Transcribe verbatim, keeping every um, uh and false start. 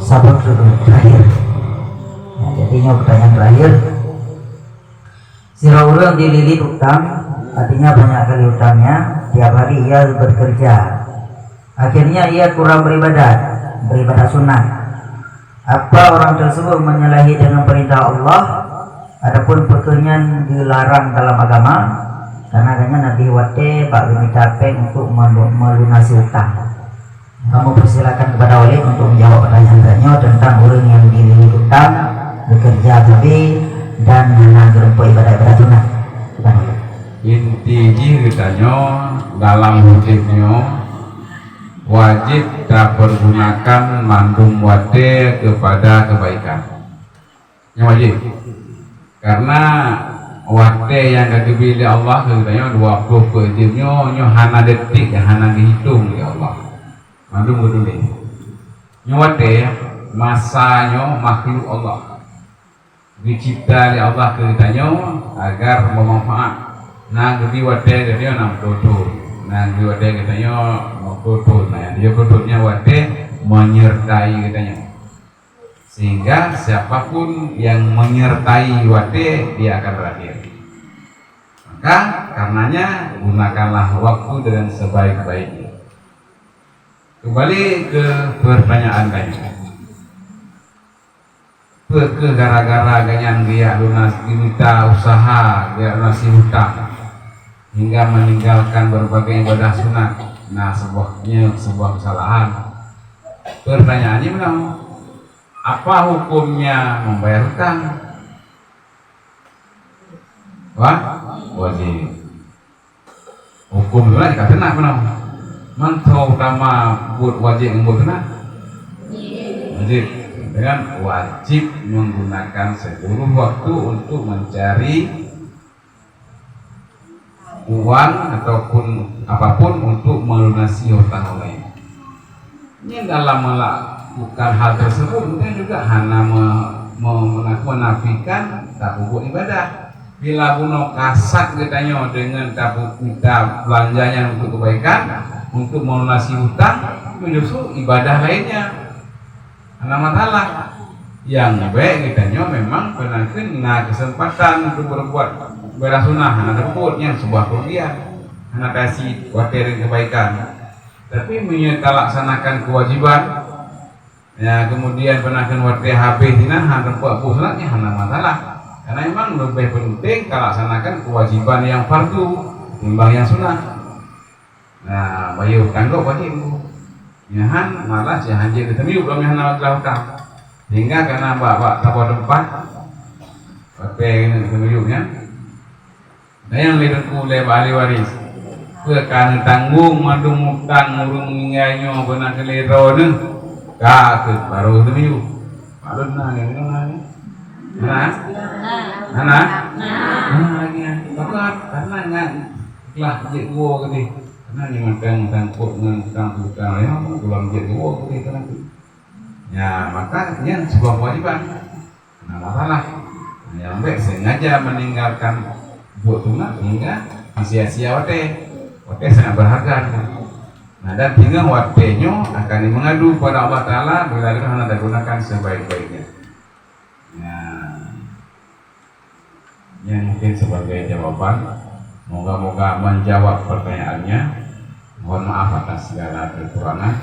Sabar dulu, terakhir. Ya, jadi nyoe pertanyaan terakhir. Sidroe ureuëng dililit utang, artinya banyak kali utangnya, tiap hari ia bekerja. Akhirnya ia kurang beribadat, beribadat sunat. Apa orang tersebut menyalahi dengan perintah Allah? Adapun peukeuh nyan dilarang dalam agama, karena gobnyan habéh watée bak geumita péng untuk melu-, melunasi utang. Kamu persilakan kepada Walid untuk menjawab pertanyaan tanya tentang orang yang dililit utang, bekerja habéh, dan hana geureumpok ibadat-ibadat sunat. Silakan, Walid. Inti jih geutanyoe dalam udeb nyoe wajéb tapeurgunakan mandum watée keupada keubaikan. Nyoe wajéb. Karena watée nyang ka geubri lé Allah keu geutanyoe dua ploh peuet jeuem nyoe, nyoe hana detik, hana geuhitong lé Allah. Mandum geutuléh. Nyoe watée, masa nyoe makhluk Allah. Geucipta lé Allah keu geutanyoe agar beumanfaat. Na geubri watée geutanyoe nam ploh thon. Na geubri watée geutanyoe nam ploh thon. Na nyang tujoh ploh thon nyoe watée menyertai geutanyoe. Sehingga siapapun yang menyertai watée, dia akan berakhir. Maka, karenanya, gunakanlah waktu dengan sebaik-baiknya. Kembali ke pertanyaan tadi. Peue keuh gara-gara gobnyan geujak lunas, geumita usaha, geujak lunasi utang, hingga meninggalkan berbagai ibadah sunat? Nah, sebuah, nyoe sebuah kesalahan. Pertanyaannya meunoe, apa hukumnya membayar hutang? Wah, wajib. Hukum sunat ka sunat meunoe. Mantong utama buet wajib ngon buet sunat? Wajib. Dengan wajib menggunakan seluruh waktu untuk mencari uang ataupun apapun untuk melunasi hutang orang lain. Nyan dalam melakukan hal tersebut, mungkin juga hana me-, me-, menafikan tapeubuet ibadah. Bila bunoe kasat geutanyoe deungon tapeu-, tapeubeulanja nyan untuk kebaikan, untuk melunasi hutang, itu justru ibadah lainnya. Hana masalah. Nyang bèk geutanyoe memang peunakheueh na keuseumpatan untuk berbuat ibadah sunah, hana tapeubuet, nyan sebuah kerugian. Hana tasie watèe deungon kebaikan. Tapi meunyoe talaksanakan kewajiban, ya, kemudian peunakheueh watèe habéh sinan hana teumpat buet sunat, nyan hana masalah. Karena memang lebih penting talaksanakan kewajiban yang fardu timbang yang sunat. Nah, bayeue tanggong wajéb tu. Nyan malah si hanjeuet geuteumiyueb lom nyang hana glah utang. Sehingga kana bak-bak saboh teumpat, watèe geuteumiyueb nyan, Nyan lé teungku lé bak ahli waris. Peue ka neutanggong mandum utang ureueng meuninggai nyoe beuna keu lé droeneuh? Ka keuh barô teumiyueb. Mak lôn na nyoe, na nyoe? Hana? Hana? Hana lagèe nyan. Pakon? Karena nyan glah jeuet geuwoe keudeh. Karena nyoe mantong sangkot ngon utang piutang nyoe, geulam jeuet geuwoe keudeh keunan. Nya, maka nyan sebuah kewajiban. Nah, masalah. Nyang bèk sengaja meninggalkan buet sunat hingga sia-sia watèe. Watèe sangat berharga. Nah, dan tinggal watèe nyoe akan mengadu pada Allah Taala bila kita hana digunakan sebaik-baiknya. Nah, ini mungkin sebagai jawaban. Moga-moga menjawab pertanyaannya. Mohon maaf atas segala kekurangan.